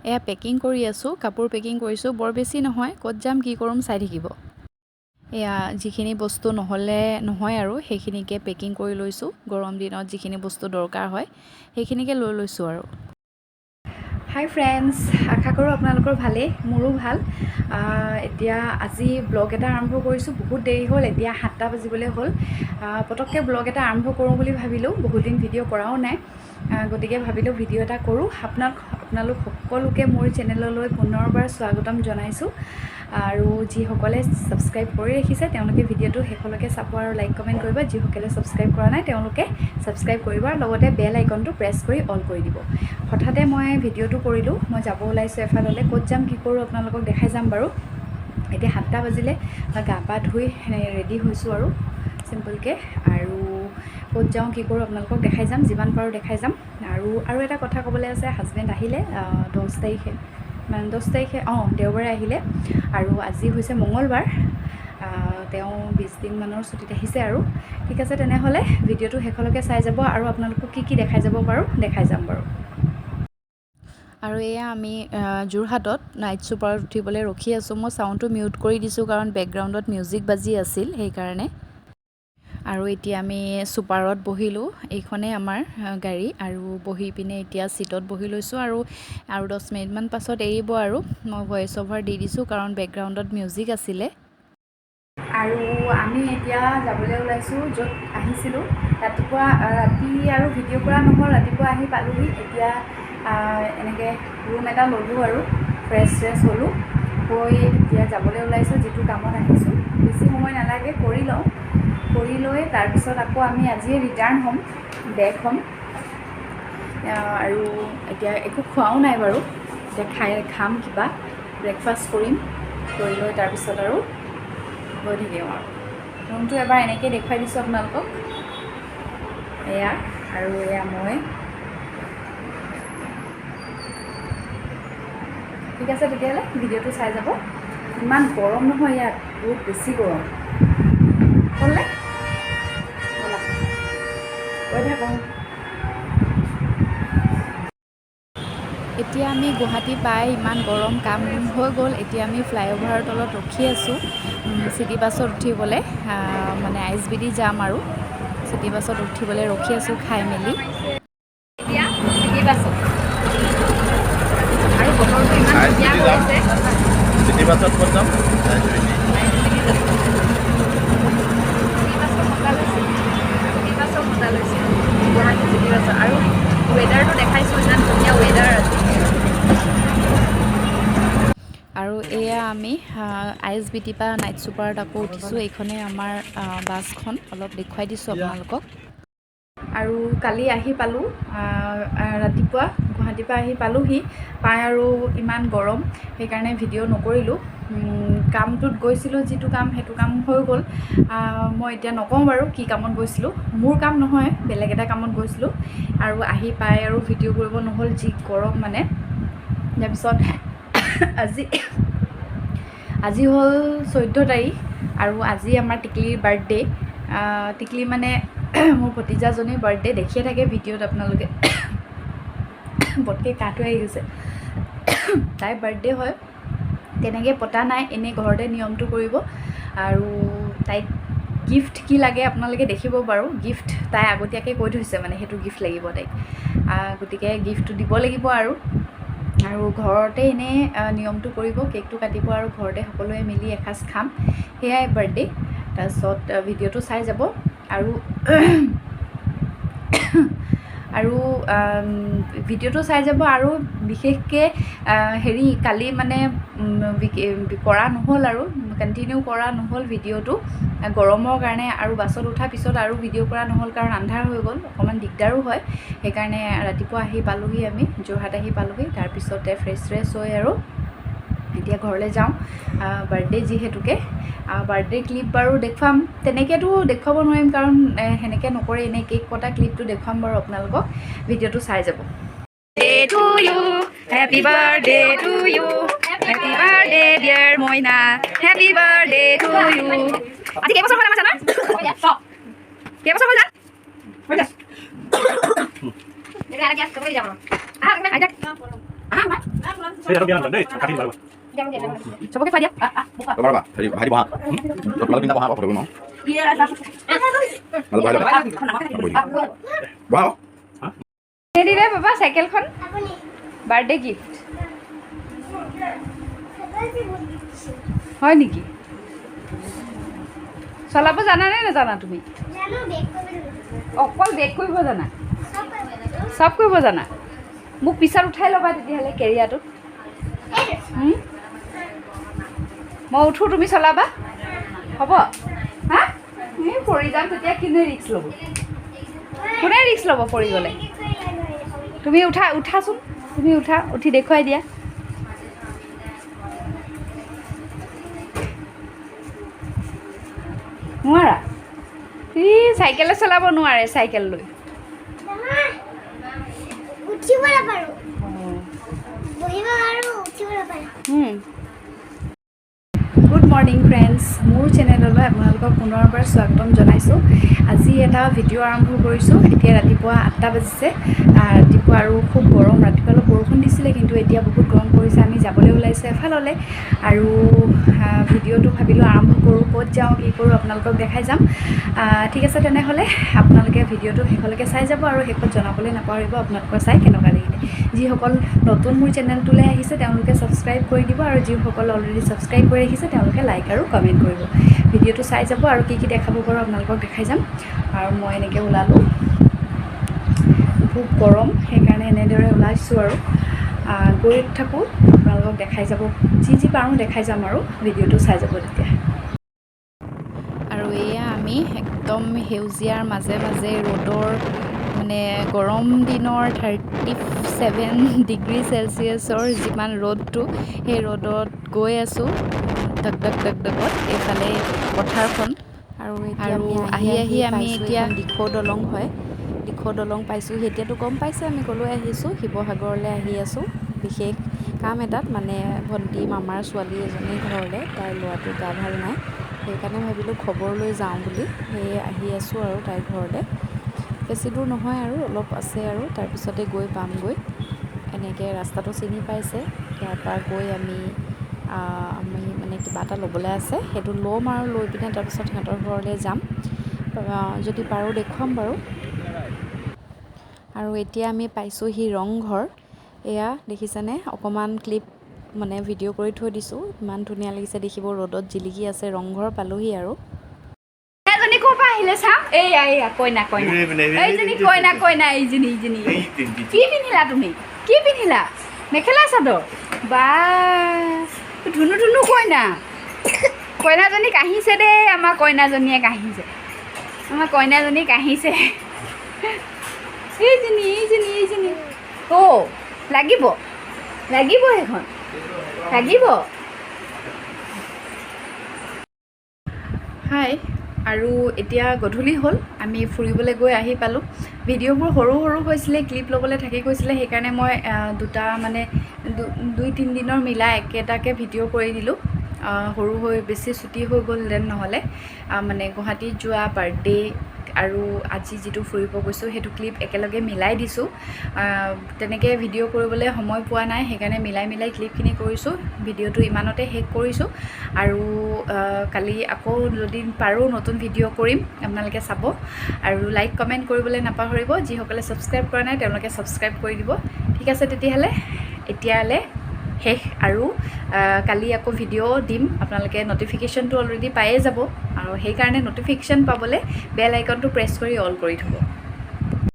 এয়া পেকিং কৰি আছোঁ, কাপোৰ পেকিং কৰিছোঁ। বৰ বেছি নহয়, ক'ত যাম কি কৰিম চাই থাকিব। এয়া যিখিনি বস্তু নহ'লে নহয় আৰু সেইখিনিকে পেকিং কৰি লৈছোঁ। গৰম দিনত যিখিনি বস্তু দৰকাৰ হয়, সেইখিনিকে লৈ লৈছোঁ। আৰু হাই ফ্ৰেণ্ডছ, আশা কৰোঁ আপোনালোকৰ ভালেই, মোৰো ভাল। এতিয়া আজি ব্লগ এটা আৰম্ভ কৰিছোঁ। বহুত দেৰি হ'ল, এতিয়া 7টা বাজিবলৈ হ'ল। পটককৈ ব্লগ এটা আৰম্ভ কৰোঁ বুলি ভাবিলোঁ। বহুত দিন ভিডিঅ' কৰাও নাই, গতিকে ভাবিলোঁ ভিডিঅ' এটা কৰোঁ। আপোনালোক সকলোকে মোৰ চেনেললৈ পুনৰবাৰ স্বাগতম জনাইছোঁ। আৰু যিসকলে ছাবস্ক্ৰাইব কৰি ৰাখিছে, তেওঁলোকে ভিডিঅ'টো শেষলৈকে চাব আৰু লাইক কমেণ্ট কৰিব। যিসকলে ছাবস্ক্ৰাইব কৰা নাই, তেওঁলোকে ছাবস্ক্ৰাইব কৰিব আৰু লগতে বেল আইকনটো প্ৰেছ কৰি অল কৰি দিব। হঠাতে মই ভিডিঅ'টো কৰিলোঁ। মই যাব ওলাইছোঁ এফাললৈ, ক'ত যাম কি কৰোঁ আপোনালোকক দেখাই যাম বাৰু। এতিয়া 7টা বাজিলে, মই গা পা ধুই ৰেডি হৈছোঁ আৰু চিম্পলকৈ। আৰু ক'ত যাওঁ কি কৰোঁ আপোনালোকক দেখাই যাম, যিমান পাৰোঁ দেখাই যাম। আৰু আৰু এটা কথা ক'বলৈ আছে, হাজবেণ্ড আহিলে 10 তাৰিখে, মানে 10 তাৰিখে, অঁ, দেওবাৰে আহিলে আৰু আজি হৈছে মঙলবাৰ। তেওঁ 20 দিনমানৰ ছুটীত আহিছে। আৰু ঠিক আছে, তেনেহ'লে ভিডিঅ'টো শেষলৈকে চাই যাব আৰু আপোনালোকক কি কি দেখাই যাব পাৰোঁ দেখাই যাম বাৰু। আৰু এয়া আমি যোৰহাটত নাইট ছুপাৰত উঠিবলৈ ৰখি আছোঁ। মই চাউণ্ডটো মিউট কৰি দিছোঁ, কাৰণ বেকগ্ৰাউণ্ডত মিউজিক বাজি আছিল সেইকাৰণে। আৰু এতিয়া আমি ছুপাৰত বহিলোঁ। এইখনেই আমাৰ গাড়ী। আৰু বহি পিনে এতিয়া ছিটত বহি লৈছোঁ আৰু আৰু 10 মিনিটমান পাছত এৰিব। আৰু মই ভইচ অভাৰ দি দিছোঁ, কাৰণ বেকগ্ৰাউণ্ডত মিউজিক আছিলে। আৰু আমি এতিয়া যাবলৈ ওলাইছোঁ য'ত আহিছিলোঁ ৰাতিপুৱা। ৰাতি আৰু ভিডিঅ' কৰা নহ'ল, ৰাতিপুৱা আহি পালোহি। এতিয়া এনেকৈ ৰুম এটা ল'লোঁ আৰু ফ্ৰেছ চ্ৰেছ হ'লোঁ, হৈ এতিয়া যাবলৈ ওলাইছোঁ যিটো কামত আহিছোঁ। বেছি সময় নালাগে, কৰি লওঁ। কৰি লৈ তাৰপিছত আকৌ আমি আজিয়ে ৰিটাৰ্ণ হ'ম, বেক হ'ম। আৰু এতিয়া একো খোৱাও নাই বাৰু। এতিয়া খাম কিবা, ব্ৰেকফাষ্ট কৰিম, কৰি লৈ তাৰপিছত আৰু গৈ থাকিম। আৰু ৰুমটো এবাৰ এনেকৈ দেখুৱাই দিছোঁ আপোনালোকক। এয়া আৰু এয়া মই। ঠিক আছে, তেতিয়াহ'লে ভিডিঅ'টো চাই যাব। ইমান গৰম নহয় ইয়াত, বহুত বেছি গৰম। হ'লনে? ব'লা, গৈ থাকোঁ। এতিয়া আমি গুৱাহাটী পাই, ইমান গৰম, কাম হৈ গ'ল। এতিয়া আমি ফ্লাইঅভাৰৰ তলত ৰখি আছোঁ চিটি বাছত উঠিবলৈ, মানে আইএছবিটি যাম। আৰু চিটি বাছত উঠিবলৈ ৰখি আছোঁ খাই মেলি। এতিয়া চিটি বাছত আৰু বতৰটো ইমান ধুনীয়া কৰিছে। চিটি বাছত ক'ত যাম? চিটি বাছৰ মজা লৈছে, চিটি বাছৰ মজা লৈছে, গুৱাহাটী চিটি বাছৰ। আৰু ৱেডাৰটো দেখাইছোঁ, ইমান ধুনীয়া ৱেডাৰ আজি। আৰু এয়া আমি আইএছবিটিৰ পৰা নাইট ছুপাৰত আকৌ উঠিছোঁ। এইখনেই আমাৰ বাছখন, অলপ দেখুৱাই দিছোঁ আপোনালোকক। আৰু কালি আহি পালোঁ ৰাতিপুৱা, গুৱাহাটীৰ পৰা আহি পালোহি। পাই আৰু ইমান গৰম, সেইকাৰণে ভিডিঅ' নকৰিলোঁ। কামটোত গৈছিলোঁ, যিটো কাম সেইটো কাম হৈ গ'ল। মই এতিয়া নকওঁ বাৰু কি কামত গৈছিলোঁ। মোৰ কাম নহয়, বেলেগ এটা কামত গৈছিলোঁ। আৰু আহি পাই আৰু ভিডিঅ' কৰিব নহ'ল, যি গৰম মানে। তাৰপিছত আজি আজি হ'ল 14 তাৰিখ আৰু আজি আমাৰ টিকলিৰ বাৰ্থডে। টিকলি মানে মোৰ ভতিজাজনীৰ বাৰ্থডে। দেখিয়ে থাকে ভিডিঅ'ত আপোনালোকে। পটকৈ কাহটো আহি গৈছে। তাইৰ বাৰ্থডে হয়, তেনেকৈ পতা নাই, এনেই ঘৰতে নিয়মটো কৰিব। আৰু তাইক গিফ্ট কি লাগে আপোনালোকে দেখিব বাৰু। গিফ্ট তাই আগতীয়াকৈ কৈ থৈছে, মানে সেইটো গিফ্ট লাগিব তাইক। গতিকে গিফ্টটো দিব লাগিব। আৰু আৰু ঘৰতে এনেই নিয়মটো কৰিব, কেকটো কাটিব আৰু ঘৰতে সকলোৱে মিলি এসাঁজ খাম, সেয়াই বাৰ্থডে। তাৰপিছত ভিডিঅ'টো চাই যাব। আৰু আৰু ভিডিঅ'টো চাই যাব। আৰু বিশেষকৈ হেৰি, কালি মানে কৰা নহ'ল আৰু কণ্টিনিউ কৰা নহ'ল ভিডিঅ'টো গৰমৰ কাৰণে। আৰু বাছত উঠাৰ পিছত আৰু ভিডিঅ' কৰা নহ'ল, কাৰণ আন্ধাৰ হৈ গ'ল, অকণমান দিগদাৰো হয়। সেইকাৰণে ৰাতিপুৱা আহি পালোহি, আমি যোৰহাট আহি পালোহি। তাৰপিছতে ফ্ৰেছ চ্ৰেছ হৈ আৰু এতিয়া ঘৰলৈ যাওঁ। বাৰ্থডে যিহেতুকে বাৰ্থডে ক্লিপ বাৰু দেখুৱাম, তেনেকৈতো দেখুৱাব নোৱাৰিম, কাৰণ সেনেকৈ নকৰে। এনেই কেক কটা ক্লিপটো দেখুৱাম বাৰু আপোনালোকক, ভিডিঅ'টো চাই যাব। To you, happy birthday to you, happy birthday dear Moina, happy birthday to you. আজি কেইবছৰ হ'ল আমাৰ জানা? কেইবছৰ হ'ল জান? আইতা। চবকে খুৱাই দিয়া। ৰ'বা ৰ'বা, হেৰি ভাইটি বহা, তোমালোক তিনিটা বহা আকৌ, ফটো কৰিম আৰু। মাজত বহাই ল'বা, বহা আকৌ। কোনে দিলে বাবা চাইকেলখন? বাৰ্থডে গিফ্ট হয় নেকি? চলাব জানানে নাজানা তুমি? অকল বেক কৰিব জানা? চব কৰিব জানা? মোক পিছত উঠাই ল'বা তেতিয়াহ'লে কেৰিয়াৰটোত। হুম? মই উঠো, তুমি চলাবা, হ'ব? হা, এই পৰি যাম তেতিয়া, কোনে ৰিস্ক ল'ব? কোনে ৰিস্ক ল'ব পৰি গ'লে? তুমি উঠা, উঠাচোন, তুমি উঠা, উঠি দেখুৱাই দিয়া। নোৱাৰা? ই চাইকেলে চলাব নোৱাৰে চাইকেল লৈ। উঠিব নাপাৰো, বহিব আৰু উঠিব নাপাৰো। গুড মৰ্ণিং ফ্ৰেণ্ডছ, মোৰ চেনেললৈ আপোনালোকক পুনৰবাৰ স্বাগতম জনাইছোঁ। আজি এটা ভিডিঅ' আৰম্ভ কৰিছোঁ। এতিয়া ৰাতিপুৱা 8টা বাজিছে। ৰাতিপুৱা আৰু খুব গৰম, ৰাতিপুৱা অলপ বৰষুণ দিছিলে কিন্তু এতিয়া বহুত গৰম পৰিছে। আমি যাবলৈ ওলাইছোঁ এফাললৈ আৰু ভিডিঅ'টো ভাবিলোঁ আৰম্ভ কৰোঁ, ক'ত যাওঁ কি কৰোঁ আপোনালোকক দেখাই যাম। ঠিক আছে, তেনেহ'লে আপোনালোকে ভিডিঅ'টো শেষলৈকে চাই যাব আৰু শেষত জনাবলৈ নাপাহৰিব আপোনালোকৰ চাই কেনেকুৱা লাগিলে। যিসকল নতুন মোৰ চেনেলটোলৈ আহিছে তেওঁলোকে ছাবস্ক্ৰাইব কৰি দিব আৰু যিসকল অলৰেডি ছাবস্ক্ৰাইব কৰি ৰাখিছে তেওঁলোকে লাইক আৰু কমেণ্ট কৰিব। ভিডিঅ'টো চাই যাব আৰু কি কি দেখাব পাৰোঁ আপোনালোকক দেখাই যাম। আৰু মই এনেকৈ ওলালোঁ, খুব গৰম সেইকাৰণে এনেদৰে ওলাইছোঁ আৰু গৈ থাকোঁ, আপোনালোকক দেখাই যাব, যি যি পাৰোঁ দেখাই যাম আৰু ভিডিঅ'টো চাই যাব তেতিয়া। আৰু এয়া আমি একদম সেউজীয়াৰ মাজে মাজে ৰ'দৰ মানে গৰম দিনৰ 37 ডিগ্ৰী চেলচিয়াছৰ যিমান ৰ'দটো, সেই ৰ'দত গৈ আছোঁ ধক ধক ধক ধকত। এইফালে পথাৰখন আৰু এতিয়া আৰু আমি আহি আহি আমি পাইছোঁ এতিয়া এইখন দিখৌ দলং হয়, দিখৌ দলং পাইছোঁ। এতিয়াতো গম পাইছে আমি ক'লৈ আহিছোঁ, শিৱসাগৰলৈ আহি আছোঁ বিশেষ কাম এটাত, মানে ভণ্টি মামাৰ ছোৱালী এজনীৰ ঘৰলৈ, তাইৰ ল'ৰাটোৰ গা ভাল নাই, সেইকাৰণে ভাবিলোঁ খবৰ লৈ যাওঁ বুলি, সেয়ে আহি আছোঁ আৰু তাইৰ ঘৰলৈ। বেছি দূৰ নহয় আৰু অলপ আছে আৰু তাৰপিছতে গৈ পামগৈ। এনেকৈ ৰাস্তাটো চিনি পাইছে, ইয়াৰ পৰা গৈ আমি আমি মানে কিবা এটা ল'বলৈ আছে, সেইটো ল'ম আৰু লৈ পিনে তাৰপিছত সিহঁতৰ ঘৰলৈ যাম। যদি পাৰোঁ দেখুৱাম বাৰু। আৰু এতিয়া আমি পাইছোঁহি ৰংঘৰ। এয়া দেখিছেনে, অকণমান ক্লিপ মানে ভিডিঅ' কৰি থৈ দিছোঁ, ইমান ধুনীয়া লাগিছে দেখিব, ৰ'দত জিলিকি আছে। ৰংঘৰ পালোহি আৰু। এজনী ক'ৰ পৰা আহিলে চাওঁ, এইয়া এইয়া কইনা কইনা, এইজনী কইনা কইনা, এইজনী এইজনী। কি পিন্ধিলা তুমি? কি পিন্ধিলা? মেখেলা চাদৰ। বা ধুনু ধুনু কইনা, কইনাজনী কাহিছে দেই, আমাৰ কইনাজনীয়ে কাহিছে, আমাৰ কইনাজনী কাহিছে। এইজনী এইজনী এইজনী। অ' লাগিব লাগিব, সেইখন লাগিব। হাই, আৰু এতিয়া গধূলি হ'ল, আমি ফুৰিবলৈ গৈ আহি পালোঁ। ভিডিঅ'বোৰ সৰু সৰু হৈছিলে, ক্লিপ ল'বলৈ থাকি গৈছিলে, সেইকাৰণে মই দুটা মানে দুই তিনিদিনৰ মিলাই একেটাকে ভিডিঅ' কৰি দিলোঁ। সৰু হৈ বেছি ছুটি হৈ গ'ল then নহ'লে। মানে গুৱাহাটীত যোৱা বাৰ্থডে আৰু আজি যিটো ফুৰিব গৈছোঁ সেইটো ক্লিপ একেলগে মিলাই দিছোঁ। তেনেকৈ ভিডিঅ' কৰিবলৈ সময় পোৱা নাই, সেইকাৰণে মিলাই মিলাই ক্লিপখিনি কৰিছোঁ। ভিডিঅ'টো ইমানতে শেষ কৰিছোঁ আৰু কালি আকৌ যদি পাৰোঁ নতুন ভিডিঅ' কৰিম, আপোনালোকে চাব আৰু লাইক কমেণ্ট কৰিবলৈ নাপাহৰিব। যিসকলে ছাবস্ক্ৰাইব কৰা নাই তেওঁলোকে ছাবস্ক্ৰাইব কৰি দিব। ঠিক আছে, তেতিয়াহ'লে এতিয়ালৈ শেষ আৰু কালি আকৌ ভিডিঅ' দিম। আপোনালোকে ন'টিফিকেশ্যনটো অলৰেডি পায়ে যাব আৰু সেইকাৰণে ন'টিফিকেশ্যন পাবলৈ বেল আইকনটো প্ৰেছ কৰি অল কৰি থ'ব।